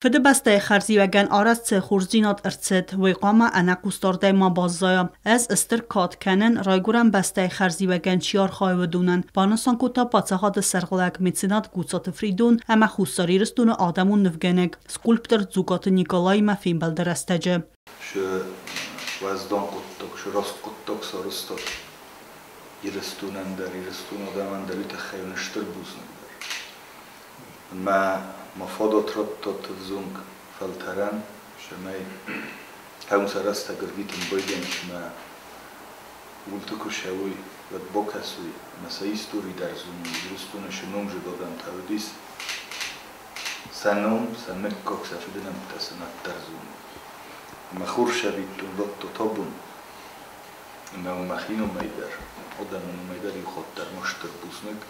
Фыдыбӕстӕйы хӕрзиуӕгӕн арӕзт цы хорздзинад ӕрцыд, уый хъуамӕ ӕнӕхъусдардӕй ма баззайа. Ӕз стыр кад кӕнын, Райгуырӕн бӕстӕйы хӕрзиуӕгӕн чи архайы, уыдонӕн, банысан кодта паддзахады сӕргълӕууӕг меценат Гуцаты Фридон ӕмӕ Хуссар Ирыстоны адӕмон нывгӕнӕг, скульптор Дзугаты Николаимӕ фембӕлды рӕстӕджы. Шы уӕздан хъуыддаг, шы раст хъуыддаг сарӕзтат Ирыстонӕн дӕр, Ирыстоны адӕмӕн дӕр, уый тыххӕй уын стыр бузныг дӕр. Мӕ ма фадат радтат ӕвзонг фӕлтӕрӕн, цӕмӕй хӕмыцы рӕстӕг ӕрвитын байдайынц ӕмӕ уылты куы цӕуой, уӕд бакӕсой ӕмӕ сӕ истори дӕр зоной, Ирыстоны цы номдзыд адӕмтӕ уыдис, сӕ ном, сӕ мыггаг, сӕ фыды нӕмттӕ сын ӕддӕр зоной. Ӕмӕ хорз цӕвиттон радтат абон, ӕмӕ уын мӕхи номӕй дӕр, адӕмы номӕй дӕр иу хатт дӕр ма стыр бузныг.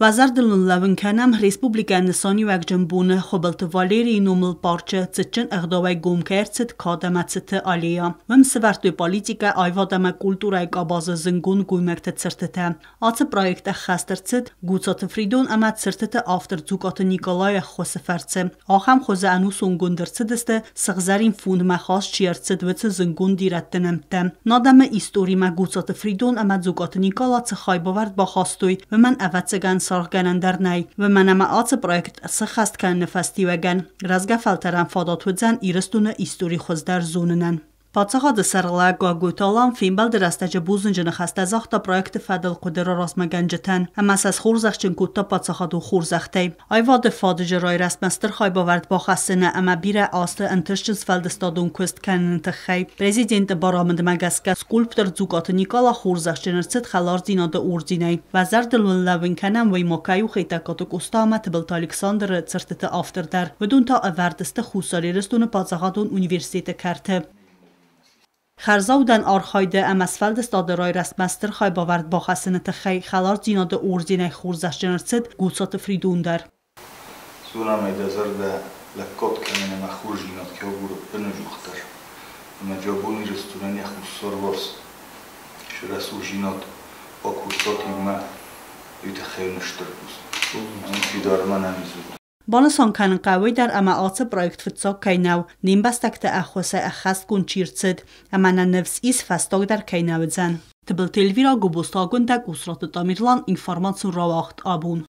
Уӕ зӕрдыл ын лӕууын кӕнӕм республикӕйы нысаниуӕгджын боны Хуыбылты Валерийы номыл парчы цытджын ӕгъдауӕй гом кӕй ӕрцыд кад ӕмӕ цыты аллея. Уым сӕвӕрдтой политикӕ, аивад ӕмӕ культурӕйы къабазы зынгонд гоймӕгты цыртытӕ. Ацы проект ӕххӕст ӕрцыд Гуцаты Фридон ӕмӕ цыртыты автор Дзукъаты Николайы ӕххуысы фӕрцы. Ахӕм хуызы ӕнусонгонд ӕрцыдысты, сыгъзӕрин фондмӕ хаст чи ӕрцыд, уыцы зынгонд ирӕтты нӕмттӕ. Адӕмы историмӕ Гуцаты Фридон ӕмӕ Дзукъаты Никъала цы хайбавӕрд бахастой, уымӕн, ӕвӕццӕгӕн, саргъгӕнӕн дӕр нӕй. Уымӕн ӕмӕ ацы проект сыххӕст кӕныны фӕстиуӕгӕн рӕзгӕ фӕлтӕрӕн фадат уыдзӕн Ирыстоны истори хуыздӕр зонынӕн. Паддзахады сӕргълӕууӕг Гаглойты Алан фембӕлды рӕстӕджы бузныджы ныхӕстӕ загъта проекты фӕдыл хъуыды размӕгӕнджытӕн ӕмӕ сӕ схорзӕхджын кодта паддзахадон хорзӕхтӕй. Аивады фадыджы райрӕзтмӕ стыр хайбавӕрд бахӕссыны ӕмӕ бирӕ азты ӕнтыстджын сфӕлдыстадон куыст кӕныны тыххӕй Президенты барамындмӕ гӕсгӕ скульптор Дзукъаты Никъала хорзӕхджын ӕрцыд хӕлардзинады орденӕй. Уӕ зӕрдыл уын лӕууын кӕнӕм, уый ма кӕй у Хетӕгкаты Къоста ӕмӕ Тыбылты Александры цыртыты автор дӕр. Уыдон та ӕвӕрд сты Хуссар Ирыстоны паддзахадон университеты кӕрты. Хӕрзаудӕн архайды ӕмӕ сфӕлдыстады райрӕзтмӕ стыр хайбавӕрд бахӕссыны тыххӕй хӕлардзинады орденӕй хорзӕхджын ӕрцыд Гуцаты Фридон дӕр. Зонӕм дӕ зӕрдӕ лӕггад кӕнын ӕмӕ хорздзинад кӕй агуры ӕппынӕдзухдӕр. Ӕмӕ абон Ирыстонӕн йӕ хуссарварс цы рӕсугъддзинад бакодтат иумӕ, уый тыххӕй уын стыр бузныг. Фидар мӕнӕниз ут. Банысан кӕнын хъӕуы дӕр ӕмӕ ацы проект фыццаг кӕй нӕу, не мбӕстӕгты ӕххуысӕй ӕххӕстгонд чи рцыд, ӕмӕ нӕ ныфс ис фӕстаг дӕр кӕй нӕ уыдзӕн. Тыбылты Эльвира, Гобозты Агуындӕ, Къусраты Тамерлан, информацион рауагъд абон.